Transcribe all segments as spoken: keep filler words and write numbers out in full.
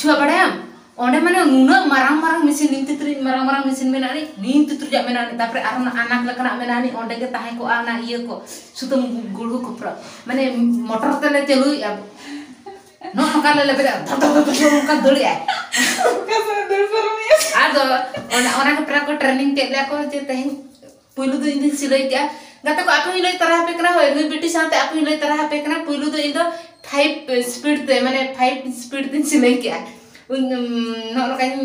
ᱪᱷᱩᱣᱟ ᱵᱟᱲᱟᱭᱟᱢ? ᱚᱸᱰᱮ ᱢᱟᱱᱮ ᱱᱩᱱᱟᱹᱜ ᱢᱟᱨᱟᱝ ᱢᱟᱨᱟᱝ ᱢᱮᱥᱤᱱ, ᱱᱤᱢ ᱛᱤᱛᱨᱤᱡ ᱢᱟᱨᱟᱝ ᱢᱟᱨᱟᱝ ᱢᱮᱥᱤᱱ ᱢᱮᱱᱟᱜ ᱟᱹᱱᱤᱡ, ᱱᱤᱢ ᱛᱤᱛᱨᱤᱡᱟᱜ ᱢᱮᱱᱟᱜ ᱟᱹᱱᱤᱡ, ᱛᱟᱨᱯᱚᱨᱮ ᱟᱨᱦᱚᱸ ᱚᱱᱟ ᱟᱱᱟᱠ ᱞᱮᱠᱟᱱᱟᱜ ᱢᱮᱱᱟᱜ ᱟᱹᱱᱤᱡ, ᱚᱸᱰᱮ ᱜᱮ ᱛᱟᱦᱮᱸ ᱠᱚᱜᱼᱟ ᱚᱱᱟ ᱤᱭᱟᱹ ᱠᱚ, ᱥᱩᱛᱟᱹᱢ ᱜᱩᱲᱦᱩ ᱠᱚ ᱯᱩᱨᱟᱹ ᱢᱟᱱᱮ ᱢᱚᱴᱚᱨ ᱛᱮᱞᱮ ᱪᱟᱹᱞᱩᱭᱮᱫᱼᱟ, ᱱᱚᱜᱼᱚ ᱱᱚᱝᱠᱟ ᱞᱮ ᱞᱮᱵᱮᱫᱟ, ᱫᱷᱚᱯ ᱫᱷᱚᱯ ᱫᱷᱚᱯ ᱫᱷᱚᱯ ᱱᱚᱝᱠᱟ ᱫᱟᱹᱲᱮᱜᱼᱟᱭ᱾ ᱚᱠᱟ ᱥᱮᱫ ᱫᱟᱹᱲ ᱯᱟᱨᱚᱢᱮᱜᱼᱟ? ᱟᱫᱚ ᱚᱱᱟ, ᱚᱱᱟ ᱠᱷᱟᱹᱛᱤᱨ ᱠᱚ ᱴᱨᱮᱱᱤᱝ ᱠᱮᱫ ᱞᱮᱭᱟ ᱠᱚ ᱡᱮ ᱛᱮᱦᱮᱧ ᱯᱩᱭᱞᱩ ᱫᱚ ᱤᱧ ᱫᱚᱧ ᱥᱤᱞᱟᱹᱭ ᱠᱮᱜᱼᱟ᱾ ᱜᱟᱛᱮ ᱠᱚ, ᱟᱯᱮ ᱦᱚᱸᱧ ᱞᱟᱹᱭ ᱛᱟᱨᱟ ᱟᱯᱮ ᱠᱟᱱᱟ, ᱦᱳᱭ, ᱱᱩᱭ ᱵᱤᱴᱤ ᱥᱟᱶᱛᱮ ᱟᱯᱮ ᱦᱚᱸᱧ ᱞᱟᱹᱭ ᱛᱟᱨᱟ ᱟᱯᱮ ᱠᱟᱱᱟ᱾ ᱯᱩᱭᱞᱩ ᱫᱚ ᱤᱧ ᱫᱚ five speed ᱛᱮ, ᱢᱟᱱᱮ five speed ᱛᱮᱧ ᱥᱤᱞᱟᱹᱭ ᱠᱮᱜᱼᱟ᱾ ᱩᱱ, ᱩᱢ, ᱱᱚᱜᱼᱚ ᱱᱚᱝᱠᱟᱧ,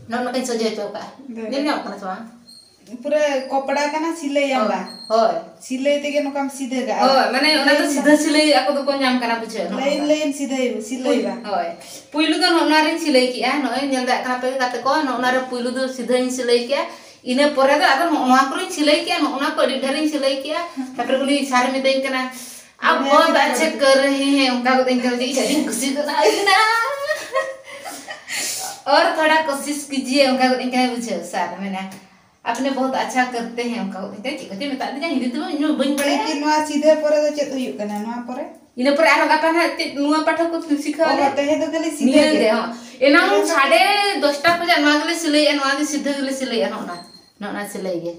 ᱱᱚᱜᱼᱚ ᱱᱚᱝᱠᱟᱧ ᱥᱚᱡᱷᱮ ᱦᱚᱪᱚ ᱠᱟᱜᱼᱟ᱾ ᱫᱮ᱾ ᱧᱮᱞ ᱧᱟᱢᱚᱜ ᱠᱟᱱᱟ ᱥᱮ ᱵᱟᱝ? ᱯᱩᱨᱟᱹ ᱠᱚᱯᱲᱟ ᱠᱟᱱᱟ, ᱥᱤᱞᱟᱹᱭᱟᱢ ᱦᱳᱭ, ᱵᱟ? ᱦᱳᱭ᱾ ᱥᱤᱞᱟᱹᱭ ᱛᱮᱜᱮ ᱱᱚᱝᱠᱟᱢ ᱥᱤᱫᱷᱟᱹ ᱠᱟᱜᱼᱟ᱾ ᱦᱳᱭ, ᱢᱟᱱᱮ ᱚᱱᱟ ᱫᱚ ᱞᱟᱭᱤᱱ ᱥᱤᱫᱷᱟᱹ ᱥᱤᱞᱟᱹᱭ ᱟᱠᱚ ᱫᱚᱠᱚ ᱧᱟᱢ ᱠᱟᱱᱟ, ᱵᱩᱡᱷᱟᱹᱣ, ᱱᱚᱜᱼᱚ ᱞᱟᱭᱤᱱ ᱱᱚᱝᱠᱟ᱾ ᱞᱟᱭᱤᱱ ᱥᱤᱫᱷᱟᱹᱭ, ᱥᱤᱞᱟᱹᱭ ᱵᱟ? ᱦᱳᱭ᱾ ᱯᱩᱭᱞᱩ ᱫᱚ ᱱᱚᱜᱼᱚ ᱱᱚᱣᱟ ᱨᱤᱧ ᱥᱤᱞᱟᱹᱭ ᱠᱮᱜᱼᱟ, ᱱᱚᱜᱼᱚᱭ ᱧᱮᱞ ᱫᱟᱲᱮᱭᱟᱜ ᱠᱟᱱᱟ ᱯᱮ ᱜᱟᱛᱮ ᱠᱚ, ᱱᱚᱜᱼᱚ ᱱᱚᱣᱟ ᱨᱮ ᱯᱩᱭᱞᱩ ᱫᱚ ᱥᱤᱫᱷᱟᱹᱧ ᱥᱤᱞᱟᱹᱭ ᱠᱮᱜᱼᱟ᱾ ᱤᱱᱟᱹ ᱯᱚᱨᱮ ᱫᱚ ᱟᱫᱚ ᱱᱚᱜᱼᱚ ᱱᱚᱣᱟ ᱠᱚᱨᱮᱧ ᱥᱤᱞᱟᱹᱭ ᱠᱮᱜᱼᱟ, ᱱᱚᱜᱼᱚ ᱱᱚᱣᱟ ᱠᱚ ᱟᱹᱰᱤ ᱰᱷᱮᱨᱤᱧ ᱥᱤᱞᱟᱹᱭ ᱠᱮᱜᱼᱟ᱾ ᱛᱟᱨᱯᱚᱨᱮ ᱩᱱᱤ ᱥᱟᱨᱮ ᱢᱤᱛᱟᱹᱧ ᱠᱟᱱᱟ, "ᱟᱵ ᱵᱚᱦᱚᱛ ᱟᱪᱪᱷᱮ ᱠᱟᱨ ᱨᱟᱦᱮ ᱦᱮᱸ", ᱚᱱᱠᱟ ᱠᱟᱛᱮ ᱤᱧ ᱠᱟᱹᱢᱤ ᱤᱧ ᱟᱹᱰᱤᱧ ᱠᱩᱥᱤ ᱠᱟᱱᱟ, ᱟᱹᱰᱤ ᱱᱟ᱾ "ᱚᱨ ᱛᱷᱚᱲᱟ ᱠᱳᱥᱤᱥ ᱠᱤᱡᱤᱭᱮ", ᱚᱱᱠᱟ ᱠᱟᱛᱮ ᱤᱧ ᱠᱟᱹᱢᱤ ᱵᱩᱡᱷᱟᱹᱣ ᱥᱟᱨ, ᱢᱮᱱᱟ, "ᱟᱯᱱᱮ ᱵᱚᱦᱩᱛ ᱟᱪᱪᱷᱟ ᱠᱟᱨᱛᱮ ᱦᱮᱸ", ᱚᱱᱠᱟ ᱠᱟᱛᱮ ᱤᱧ ᱠᱟᱹᱢᱤ ᱪᱮᱫ ᱠᱚᱪᱚᱭ ᱢᱮᱛᱟᱫᱤᱧᱟ, ᱦᱤᱱᱫᱤ ᱛᱮᱢᱟ ᱤᱧ ᱢᱟ ᱵᱟᱹᱧ ᱵᱟᱲᱟᱭᱟ᱾ ᱞᱮᱠᱤᱱ ᱱᱚᱣᱟ ᱥᱤᱫᱷᱟᱹ ᱯᱚᱨᱮ ᱫᱚ ᱪᱮᱫ ᱦᱩᱭᱩᱜ ᱠᱟᱱᱟ ᱱᱚᱣᱟ ᱯᱚᱨᱮ? ᱤᱱᱟᱹ ᱯᱚᱨᱮ ᱟᱨᱦᱚᱸ ᱜᱟᱯᱟ ᱱᱟᱦᱟᱜ ᱪᱮᱫ ᱱᱚᱣᱟ ᱯᱟᱴᱷᱚ ᱠᱚ ᱥᱤᱠᱷᱟᱹᱣ ᱚ, ᱟᱞᱮ? ᱛᱮᱦᱮᱧ ᱫᱚ ᱠᱷᱟᱹᱞᱤ ᱥᱤᱫᱷᱟᱹ ᱱᱤᱭᱟᱹ ᱜᱮ᱾ ᱜᱮ, ᱦᱚᱸ᱾ ᱮᱱᱟᱝ ᱛᱮᱦᱮᱧ ᱫᱚ ᱥᱟᱲᱮ ᱫᱚᱥᱴᱟ ᱠᱷᱚᱱᱟᱜ ᱱᱚᱣᱟ ᱜᱮᱞᱮ ᱥᱤᱞᱟᱹᱭᱮᱫᱼᱟ, ᱱᱚᱣᱟ ᱜᱮ ᱥᱤᱫᱷᱟᱹ ᱜᱮᱞᱮ ᱥᱤᱞᱟᱹᱭᱮᱫᱼᱟ, ᱱᱚᱜᱼᱚ ᱱᱟ, ᱱᱚᱜᱼᱚ ᱱᱟ ᱥᱤᱞᱟᱹᱭ ᱜᱮ᱾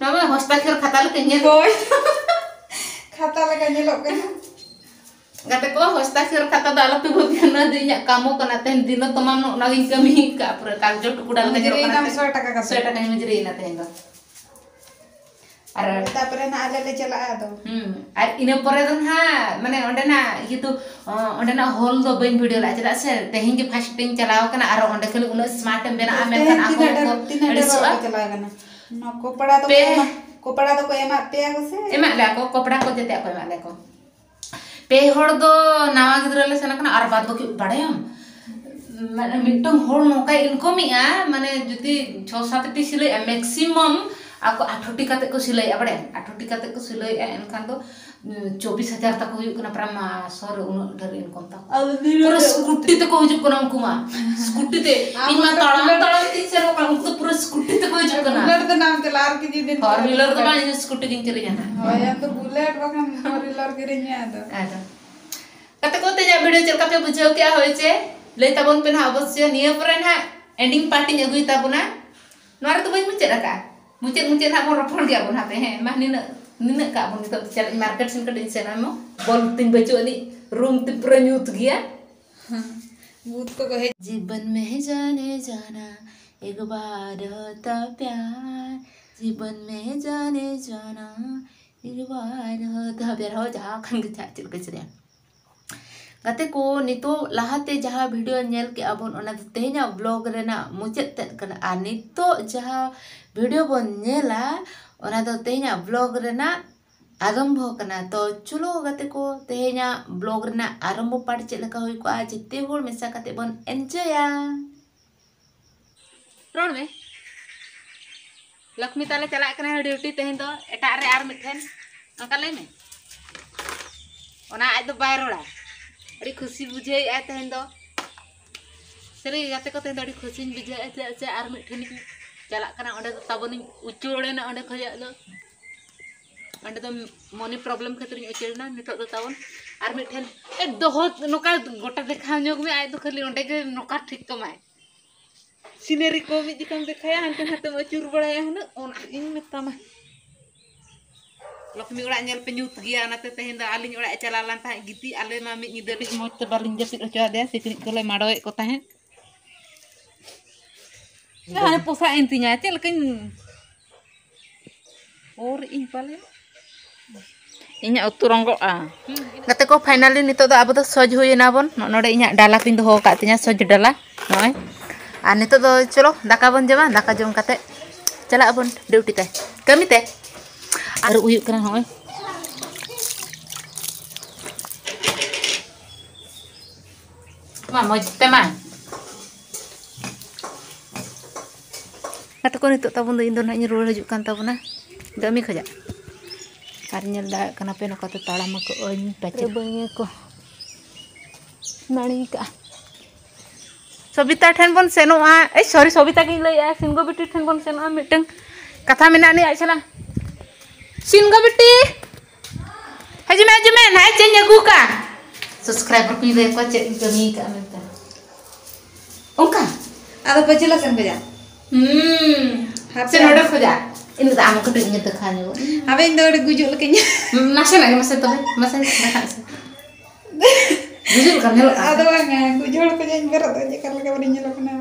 ᱱᱚᱣᱟ ᱢᱟ ᱦᱚᱥᱛᱟᱠᱷᱚᱨ ᱠᱷᱟᱛᱟ ᱞᱮᱠᱟ ᱧᱮᱞ᱾ ᱦᱳᱭ᱾ ᱠᱷᱟᱛᱟ ᱞᱮᱠᱟ ᱧᱮᱞᱚᱜ ᱠᱟᱱᱟ᱾ ᱜᱟᱛᱮ ᱠᱚ, ᱦᱚᱥᱛᱟᱠᱷᱚᱨ ᱠᱷᱟᱛᱟ ᱫᱚ ᱟᱞᱚᱯᱮ ᱵᱷᱟᱹᱵᱤᱭᱟ, ᱱᱚᱣᱟ ᱫᱚ ᱤᱧᱟᱹᱜ ᱠᱟᱢᱚ ᱠᱟᱱᱟ, ᱛᱮᱦᱮᱧ ᱫᱤᱱᱚ ᱛᱚᱢᱟᱢ ᱱᱚᱜᱼᱚ ᱱᱚᱣᱟ ᱜᱤᱧ ᱠᱟᱹᱢᱤ ᱟᱠᱟᱫᱼᱟ, ᱯᱩᱨᱟᱹ ᱠᱟᱜᱡᱚ ᱴᱩᱠᱩᱰᱟ ᱞᱮᱠᱟ ᱧᱮᱞᱚᱜ ᱢᱩᱡᱽᱨᱤ ᱠᱟᱱᱟ ᱮᱱᱟᱢ ᱛᱮᱦᱮᱧ᱾ ᱥᱚᱭ ᱴᱟᱠᱟ ᱠᱟᱛᱮ᱾ ᱥᱚᱭ ᱴᱟᱠᱟᱧ ᱢᱩᱡᱽᱨᱤ ᱮᱱᱟ ᱛᱮᱦᱮᱧ ᱫᱚ᱾ ᱟᱨ ᱛᱟᱨᱯᱚᱨᱮ ᱱᱟᱜ ᱟᱞᱮ ᱞᱮ ᱪᱟᱞᱟᱜᱼᱟ ᱟᱫᱚ᱾ ᱦᱩᱸ, ᱟᱨ ᱤᱱᱟᱹ ᱯᱚᱨᱮ ᱫᱚ ᱱᱟᱦᱟᱜ, ᱢᱟᱱᱮ, ᱚᱸᱰᱮᱱᱟᱜ ᱤᱭᱟᱹ ᱫᱚ, ᱚ, ᱚᱸᱰᱮᱱᱟᱜ ᱦᱚᱞ ᱫᱚ ᱵᱟᱹᱧ ᱵᱷᱤᱰᱤᱭᱳ ᱞᱮᱫᱼᱟ, ᱪᱮᱫᱟᱜ ᱥᱮ ᱛᱮᱦᱮᱧ ᱜᱮ ᱯᱷᱟᱥᱴ ᱤᱧ ᱪᱟᱞᱟᱣ ᱠᱟᱱᱟ, ᱟᱨ ᱚᱸᱰᱮ ᱠᱷᱟᱹᱞᱤ ᱩᱱᱟᱹᱜ ᱥᱢᱟᱨᱴ ᱮᱢ ᱵᱮᱱᱟᱜᱼᱟ, ᱛᱮᱦᱮᱧ ᱢᱮᱱᱠᱷᱟᱱ ᱟᱠᱚ ᱛᱤᱱᱟᱹᱜ ᱰᱷᱮᱨ, ᱦᱚᱸᱠᱚ ᱛᱤᱱᱟᱹᱜ ᱰᱷᱮᱨ ᱦᱚᱲ ᱟᱹᱲᱤᱥᱚᱜᱼᱟ᱾ ᱠᱚ ᱪᱟᱞᱟᱣ ᱠᱟᱱᱟ? ᱱᱚᱣᱟ ᱠᱚᱯᱲᱟ ᱫᱚᱠᱚ ᱯᱮ ᱮᱢᱟ-, ᱠᱚᱯᱲᱟ ᱫᱚᱠᱚ ᱮᱢᱟᱫ ᱯᱮᱭᱟ ᱠᱚ ᱥᱮ? ᱮᱢᱟᱜ ᱞᱮᱭᱟ ᱠᱚ, ᱠᱚᱯᱲᱟ ᱠᱚ ᱡᱮᱛᱮᱭᱟᱜ ᱠᱚ ᱮᱢᱟᱜ ᱞᱮᱭᱟ ᱠᱚ᱾ ᱯᱮ ᱦᱚᱲ ᱫᱚ ᱱᱟᱣᱟ ᱜᱤᱫᱽᱨᱟᱹ ᱞᱮ ᱥᱮᱱ ᱟᱠᱟᱱᱟ, ᱟᱨ ᱵᱟᱫ ᱵᱟᱹᱠᱤ ᱵᱟᱲᱟᱭᱟᱢ, ᱢᱟᱱᱮ ᱢᱤᱫᱴᱟᱝ ᱦᱚᱲ ᱱᱚᱝᱠᱟᱭ ᱤᱱᱠᱚᱢᱮᱜᱼᱟ, ᱢᱟᱱᱮ ᱡᱩᱫᱤ ᱪᱷᱚ ᱥᱟᱛ ᱴᱤ ᱥᱤᱞᱟᱹᱭᱮᱜᱼᱟ, ᱢᱮᱠᱥᱤᱢᱟᱢ ᱟᱠᱚ ᱟᱴᱷᱨᱚ ᱴᱤ ᱠᱟᱛᱮ ᱠᱚ ᱥᱤᱞᱟᱹᱭᱮᱜᱼᱟ, ᱵᱟᱲᱟᱭᱟᱢ? ᱟᱴᱷᱨᱚ ᱴᱤ ᱠᱟᱛᱮ ᱠᱚ ᱥᱤᱞᱟᱹᱭᱮᱜᱼᱟ, ᱮᱱᱠᱷᱟᱱ ᱫᱚ, ᱩᱸ, ᱪᱚᱵᱵᱤᱥ ᱦᱟᱡᱟᱨ ᱛᱟᱠᱚ ᱦᱩᱭᱩᱜ ᱠᱟᱱᱟ ᱯᱨᱟᱭ ᱢᱟᱥ ᱨᱮ, ᱩᱱᱟᱹᱜ ᱰᱷᱮᱨ ᱤᱱᱠᱚᱢ ᱛᱟᱠᱚ᱾ ᱟᱞᱮ ᱫᱤᱱ ᱯᱩᱨᱟᱹ ᱨᱮ ᱥᱠᱩᱴᱤ ᱛᱮᱠᱚ ᱦᱤᱡᱩᱜ ᱠᱟᱱᱟ ᱩᱱᱠᱩ ᱢᱟ᱾ ᱥᱠᱩᱴᱤ ᱛᱮ᱾ ᱟᱢ ᱤᱧ ᱢᱟ ᱚᱸᱰᱮ ᱛᱟᱲᱟᱢ ᱠᱷᱚᱱᱟᱜ ᱛᱟᱲᱟᱢ ᱛᱤᱧ ᱥᱮᱱᱚᱜ ᱠᱟᱱᱟ, ᱩᱱᱠᱩ ᱫᱚ ᱯᱩᱨᱟᱹ ᱥᱠᱩᱴᱤ ᱛᱮᱠᱚ ᱦᱤᱡᱩᱜ ᱠᱟᱱᱟ᱾ ᱵᱩᱞᱮᱴ ᱫᱚ ᱱᱟᱢ ᱪᱟᱞᱟᱜᱼᱟ, ᱟᱨ ᱠᱤᱪᱷᱩ ᱫᱤᱱ ᱯᱷᱳᱨ ᱯᱚᱨᱮ ᱦᱩᱭᱞᱟᱨ ᱫᱚ ᱵᱩᱞᱮᱴ᱾ ᱵᱟᱝ, ᱤᱧ ᱫᱚ ᱥᱠᱩᱴᱤ ᱜᱤᱧ ᱠᱤᱨᱤᱧᱟ ᱱᱟᱦᱟᱜ᱾ ᱦᱳᱭ, ᱟᱢ ᱫᱚ ᱵᱩᱞᱮᱴ ᱵᱟᱠᱷᱟᱱ ᱯᱷᱳᱨ ᱦᱩᱭᱞᱟᱨ ᱠᱤᱨᱤᱧ ᱢᱮ ᱟᱫᱚ᱾ ᱟᱫᱚ᱾ ᱜᱟᱛᱮ ᱠᱚ, ᱛᱮᱦᱮᱧᱟᱜ ᱵᱷᱤᱰᱤᱭᱳ ᱪᱮᱫ ᱞᱮᱠᱟ ᱯᱮ ᱵᱩᱡᱷᱟᱹᱣ ᱠᱮᱜᱼᱟ? ᱦᱳᱭ ᱪᱮ? ᱞᱟᱹᱭ ᱛᱟᱵᱚᱱ ᱯᱮ ᱱᱟᱦᱟᱜ ᱚᱵᱚᱥᱥᱳᱭ᱾ ᱱᱤᱭᱟᱹ ᱯᱚᱨᱮ ᱱᱟᱦᱟᱜ ending part ᱤᱧ ᱟᱹᱜᱩᱭ ᱛᱟᱵᱚᱱᱟ᱾ ᱱᱚᱣᱟ ᱨᱮᱫᱚ ᱵᱟᱹᱧ ᱢᱩᱪᱟᱹᱫ ᱟᱠᱟᱫᱼᱟ᱾ ᱢᱩᱪᱟᱹᱫ ᱢᱩᱪᱟᱹᱫ ᱱᱟᱦᱟᱜ ᱵᱚᱱ ᱨᱚᱯᱚᱲ ᱜᱮᱭᱟ ᱵᱚᱱ ᱦᱟᱯᱮ, ᱦᱮᱸ? ᱢᱟ ᱱᱤᱱᱟᱹᱜ, ᱱᱤᱱᱟᱹᱜ ᱠᱟᱜ ᱵᱚᱱ᱾ ᱱᱤᱛᱚᱜ ᱪᱟᱞᱟᱜ ᱤᱧ market ᱥᱮᱱ ᱠᱟᱹᱴᱤᱡ ᱤᱧ ᱥᱮᱱᱚᱜᱼᱟ᱾ ᱵᱚᱞ ᱛᱤᱧ ᱵᱟᱹᱪᱩᱜ ᱟᱹᱱᱤᱡ, room ᱛᱤᱧ ᱯᱩᱨᱟᱹ ᱧᱩᱛ ᱜᱮᱭᱟ᱾ ᱦᱮᱸ, ᱵᱷᱩᱛ ᱠᱚ ᱦᱮᱡ᱾ जीवन में जाने जाना, एक बार होता प्यार। जीवन में जाने जाना, एक बार होता प्यार। ᱦᱳᱭ, ᱡᱟᱦᱟᱸ ᱠᱷᱟᱱ ᱜᱮ ᱪᱮᱫ ᱞᱮᱠᱟ ᱥᱮᱨᱮᱧ᱾ ᱜᱟᱛᱮ ᱠᱚ, ᱱᱤᱛᱚᱜ ᱞᱟᱦᱟᱛᱮ ᱡᱟᱦᱟᱸ video ᱧᱮᱞ ᱠᱮᱜᱼᱟ ᱵᱚᱱ, ᱚᱱᱟ ᱫᱚ ᱛᱮᱦᱮᱧᱟᱜ vlog ᱨᱮᱱᱟᱜ ᱢᱩᱪᱟᱹᱫ ᱛᱮᱫ ᱠᱟᱱᱟ᱾ ᱟᱨ ᱱᱤᱛᱚᱜ ᱡᱟᱦᱟᱸ video ᱵᱚᱱ ᱧᱮᱞᱟ, ᱚᱱᱟ ᱫᱚ ᱛᱮᱦᱮᱧᱟᱜ vlog ᱨᱮᱱᱟᱜ ᱟᱨᱟᱢᱵᱷᱚ ᱠᱟᱱᱟ᱾ ᱛᱚ ᱪᱚᱞᱚ ᱜᱟᱛᱮ ᱠᱚ, ᱛᱮᱦᱮᱧᱟᱜ vlog ᱨᱮᱱᱟᱜ ᱟᱨᱟᱢᱵᱷᱚ part ᱪᱮᱫ ᱞᱮᱠᱟ ᱦᱩᱭ ᱠᱚᱜᱼᱟ, ᱡᱮᱛᱮ ᱦᱚᱲ ᱢᱮᱥᱟ ᱠᱟᱛᱮ ᱵᱚᱱ enjoyᱟ᱾ ᱨᱚᱲ ᱢᱮ᱾ ᱞᱚᱠᱷᱢᱤ ᱛᱟᱞᱮ ᱪᱟᱞᱟᱜ ᱠᱟᱱᱟ duty ᱛᱮᱦᱮᱧ ᱫᱚ, ᱮᱴᱟᱜ ᱨᱮ ᱟᱨ ᱢᱤᱫᱴᱷᱮᱱ᱾ ᱚᱱᱠᱟ ᱞᱟᱹᱭ ᱢᱮ᱾ ᱚᱱᱟ ᱟᱡ ᱫᱚ ᱵᱟᱭ ᱨᱚᱲᱟ᱾ ᱟᱹᱰᱤ ᱠᱷᱩᱥᱤ ᱵᱩᱡᱷᱟᱹᱣᱮᱫᱼᱟᱭ ᱛᱮᱦᱮᱧ ᱫᱚ᱾ ᱥᱟᱹᱨᱤ ᱜᱮ ᱜᱟᱛᱮ ᱠᱚ, ᱛᱮᱦᱮᱧ ᱫᱚ ᱟᱹᱰᱤ ᱠᱷᱩᱥᱤᱧ ᱵᱩᱡᱷᱟᱹᱣᱮᱫᱼᱟ, ᱪᱮᱫᱟᱜ ᱥᱮ ᱟᱨ ᱢᱤᱫ ᱴᱷᱮᱱᱤᱧ ᱪᱟᱞᱟᱜ ᱠᱟᱱᱟ᱾ ᱚᱸᱰᱮ ᱫᱚ ᱛᱟᱵᱚᱱᱤᱧ ᱩᱪᱟᱹᱲ ᱮᱱᱟ, ᱚᱸᱰᱮ ᱠᱷᱚᱱᱟᱜ ᱫᱚ᱾ ᱚᱸᱰᱮ ᱫᱚ money problem ᱠᱷᱟᱹᱛᱤᱨᱤᱧ ᱩᱪᱟᱹᱲ ᱮᱱᱟ᱾ ᱱᱤᱛᱚᱜ ᱫᱚ ᱛᱟᱵᱚᱱ ᱟᱨ ᱢᱤᱫ ᱴᱷᱮᱱ, ᱮ, ᱫᱚᱦᱚ ᱱᱚᱝᱠᱟ ᱜᱚᱴᱟ ᱫᱮᱠᱷᱟᱣ ᱧᱚᱜᱽ ᱢᱮ, ᱟᱡ ᱫᱚ ᱠᱷᱟᱹᱞᱤ ᱚᱸᱰᱮ ᱜᱮ ᱱᱚᱝᱠᱟ ᱴᱷᱤᱠ ᱠᱟᱢᱟᱭ᱾ Scenery ᱠᱚ ᱢᱤᱫ ᱡᱚᱠᱷᱟᱢ ᱫᱮᱠᱷᱟᱭᱟ, ᱦᱟᱱᱛᱮ ᱱᱟᱛᱮᱢ ᱟᱹᱪᱩᱨ ᱵᱟᱲᱟᱭᱟ ᱦᱩᱱᱟᱹᱜ, ᱚᱱᱟ ᱤᱧ ᱢᱮᱛᱟᱢᱟ᱾ ᱞᱚᱠᱷᱢᱤ ᱚᱲᱟᱜ ᱧᱮᱞ ᱯᱮ ᱧᱩᱛ ᱜᱮᱭᱟ, ᱚᱱᱟᱛᱮ ᱛᱮᱦᱮᱧ ᱫᱚ ᱟᱹᱞᱤᱧ ᱚᱲᱟᱜ ᱮ ᱪᱟᱞᱟᱣ ᱞᱮᱱ ᱛᱟᱦᱮᱸᱫ ᱜᱤᱛᱤᱡ᱾ ᱟᱞᱮ ᱢᱟ ᱢᱤᱫ ᱧᱤᱫᱟᱹ ᱞᱤᱧ ᱢᱚᱡᱽ ᱛᱮ ᱵᱟᱞᱤᱧ ᱡᱟᱹᱯᱤᱫ ᱦᱚᱪᱚ ᱟᱫᱮᱭᱟ, ᱥᱤᱠᱲᱤᱡ ᱠᱚᱞᱮ ᱢᱟᱰᱚᱭᱮᱫ ᱠᱚ ᱛᱟᱦᱮᱸᱫ᱾ ᱦᱟᱱᱮ ᱯᱚᱥᱟᱜ ᱮᱱ ᱛᱤᱧᱟ, ᱪᱮᱫ ᱞᱮᱠᱟᱧ ᱚᱨ ᱤᱧ ᱯᱟᱞᱮ᱾ ᱤᱧᱟᱹᱜ ᱩᱛᱩ ᱨᱚᱝᱜᱚᱜᱼᱟ᱾ ᱜᱟᱛᱮ ᱠᱚ, finally ᱱᱤᱛᱚᱜ ᱫᱚ ᱟᱵᱚ ᱫᱚ ᱥᱚᱡᱽ ᱦᱩᱭ ᱮᱱᱟ ᱵᱚᱱ᱾ ᱱᱚᱜᱼᱚ ᱱᱚᱰᱮ ᱤᱧᱟᱹᱜ ᱰᱟᱞᱟ ᱠᱚᱧ ᱫᱚᱦᱚ ᱟᱠᱟᱫ ᱛᱤᱧᱟᱹ, ᱥᱚᱡᱽ ᱰᱟᱞᱟ ᱱᱚᱜᱼᱚᱭ᱾ ᱟᱨ ᱱᱤᱛᱚᱜ ᱫᱚ ᱪᱚᱞᱚ ᱫᱟᱠᱟ ᱵᱚᱱ ᱡᱚᱢᱟ, ᱫᱟᱠᱟ ᱡᱚᱢ ᱠᱟᱛᱮ ᱪᱟᱞᱟᱜ ᱟᱵᱚᱱ duty ᱛᱮ, ᱠᱟᱹᱢᱤ ᱛᱮ᱾ ᱟᱨ ᱦᱩᱭᱩᱜ ᱠᱟᱱᱟ ᱱᱚᱜᱼᱚᱭ᱾ ᱢᱟ ᱢᱚᱡᱽ ᱛᱮ ᱢᱟ᱾ ᱜᱟᱛᱮ ᱠᱚ, ᱱᱤᱛᱚᱜ ᱛᱟᱵᱚᱱ ᱫᱚ ᱤᱧ ᱫᱚ ᱱᱟᱦᱟᱜ ᱤᱧ ᱨᱩᱣᱟᱹᱲ ᱦᱤᱡᱩᱜ ᱠᱟᱱ ᱛᱟᱵᱚᱱᱟ ᱠᱟᱹᱢᱤ ᱠᱷᱚᱡᱟᱜ᱾ ᱟᱨ ᱧᱮᱞ ᱫᱟᱲᱮᱭᱟᱜ ᱠᱟᱱᱟ ᱯᱮ, ᱱᱚᱝᱠᱟᱛᱮ ᱛᱟᱲᱟᱢ ᱟᱠᱚ ᱟᱹᱧ ᱯᱟᱪᱮ᱾ ᱵᱟᱹᱧ ᱠᱚ ᱱᱟᱹᱲᱤ ᱠᱟᱜᱼᱟ᱾ ᱥᱚᱵᱤᱛᱟ ᱴᱷᱮᱱ ᱵᱚᱱ ᱥᱮᱱᱚᱜᱼᱟ, ᱮᱭ sorry, ᱥᱚᱵᱤᱛᱟ ᱜᱤᱧ ᱞᱟᱹᱭᱮᱜᱼᱟ, ᱥᱤᱝᱜᱚ ᱵᱤᱴᱤ ᱴᱷᱮᱱ ᱵᱚᱱ ᱥᱮᱱᱚᱜᱼᱟ, ᱢᱤᱫᱴᱟᱝ ᱠᱟᱛᱷᱟ ᱢᱮᱱᱟᱜ ᱟᱹᱱᱤᱡ ᱟᱡ ᱥᱟᱞᱟᱜ᱾ ᱥᱤᱝᱜᱚ ᱵᱤᱴᱤ, ᱦᱤᱡᱩᱜ ᱢᱮ, ᱦᱤᱡᱩᱜ ᱢᱮ, ᱱᱟᱭ ᱪᱮᱫ ᱤᱧ ᱟᱹᱜᱩ ᱠᱟᱜᱼᱟ᱾ Subscriber ᱠᱚᱧ ᱞᱟᱹᱭ ᱟᱠᱚᱣᱟ ᱪᱮᱫ ᱤᱧ ᱠᱟᱹᱢᱤ ᱠᱟᱜᱼᱟ ᱢᱮᱱᱛᱮ᱾ ᱚᱱᱠᱟ? ᱟᱫᱚ ᱯᱟᱹᱪᱷᱞᱟᱹ ᱥᱮᱱ ᱠᱷᱚᱡᱟᱜ? ᱦᱩᱸ᱾ ᱦᱟᱯᱮ᱾ ᱥᱮ ᱱᱚᱰᱮ ᱠᱷᱚᱡᱟᱜ? ᱤᱧ ᱫᱚ ᱟᱢ ᱠᱟᱹᱴᱤᱡ ᱤᱧ ᱫᱮᱠᱷᱟᱣ ᱧᱚᱜᱚᱜ᱾ ᱦᱟᱯᱮ, ᱤᱧ ᱫᱚ ᱟᱹᱰᱤ ᱜᱩᱡᱩᱜ ᱞᱮᱠᱟᱧ᱾ ᱱᱟᱥᱮᱱᱟᱜ ᱜᱮ ᱢᱟᱥᱮ ᱛᱚᱵᱮ, ᱢᱟᱥᱮ ᱫᱮᱠᱷᱟᱜ ᱢᱮᱥᱮ᱾ ᱜᱩᱡᱩᱜ ᱞᱮᱠᱟᱢ ᱧᱮᱞᱚᱜ ᱠᱟᱱᱟ᱾ ᱟᱫᱚ ᱵᱟᱝᱟ, ᱜᱩᱡᱩᱜ ᱦᱚᱲ ᱠᱷᱚᱡᱟᱜ ᱤᱧ ᱵᱮᱨᱮᱫ ᱫᱚ ᱪᱮᱫ ᱞᱮᱠᱟ ᱵᱟᱹᱞᱤᱧ ᱧᱮᱞᱚᱜ ᱠᱟᱱᱟ᱾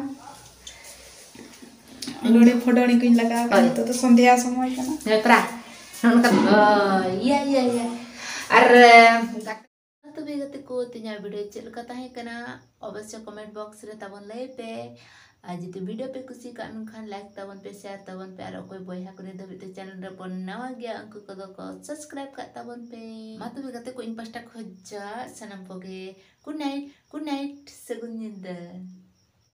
ᱞᱩᱲᱤ ᱯᱷᱚᱰᱚᱲᱤ ᱠᱚᱧ ᱞᱟᱜᱟᱣ ᱠᱟᱜᱼᱟ᱾ ᱦᱳᱭ᱾ ᱱᱤᱛᱚᱜ ᱫᱚ ᱥᱚᱱᱫᱷᱭᱟ ᱥᱚᱢᱚᱭ ᱠᱟᱱᱟ᱾ ᱦᱮᱸ, ᱯᱨᱟ᱾ ᱱᱚᱜᱼᱚ ᱱᱚᱝᱠᱟ, ᱚ, ᱤᱭᱟᱹ, ᱤᱭᱟᱹ, ᱤᱭᱟᱹ᱾ ᱟᱨ, ᱮ, ᱛᱚᱵᱮ ᱜᱟᱛᱮ ᱠᱚ, ᱛᱮᱦᱮᱧᱟᱜ video ᱪᱮᱫ ᱞᱮᱠᱟ ᱛᱟᱦᱮᱸ ᱠᱟᱱᱟ? ᱚᱵᱚᱥᱥᱳᱭ comment box ᱨᱮ ᱛᱟᱵᱚᱱ ᱞᱟᱹᱭ ᱯᱮ᱾ ᱟᱨ ᱡᱩᱫᱤ video ᱯᱮ ᱠᱩᱥᱤ ᱠᱟᱜ ᱢᱮᱱᱠᱷᱟᱱ like ᱛᱟᱵᱚᱱ ᱯᱮ, share ᱛᱟᱵᱚᱱ ᱯᱮ, ᱟᱨ ᱚᱠᱚᱭ ᱵᱚᱭᱦᱟ ᱠᱚ ᱱᱤᱛ ᱫᱷᱟᱹᱵᱤᱡ ᱛᱮ channel ᱨᱮᱵᱚᱱ ᱱᱟᱣᱟ ᱜᱮᱭᱟ, ᱩᱱᱠᱩ ᱠᱚᱫᱚ ᱠᱚ subscribe ᱠᱟᱜ ᱛᱟᱵᱚᱱ ᱯᱮ᱾ ᱢᱟ ᱛᱚᱵᱮ ᱜᱟᱛᱮ ᱠᱚ, ᱤᱧ ᱯᱟᱦᱴᱟ ᱠᱷᱚᱱᱟᱜ ᱥᱟᱱᱟᱢ ᱠᱚᱜᱮ good night, good night, ᱥᱟᱹᱜᱩᱱ ᱧᱤᱫᱟᱹ᱾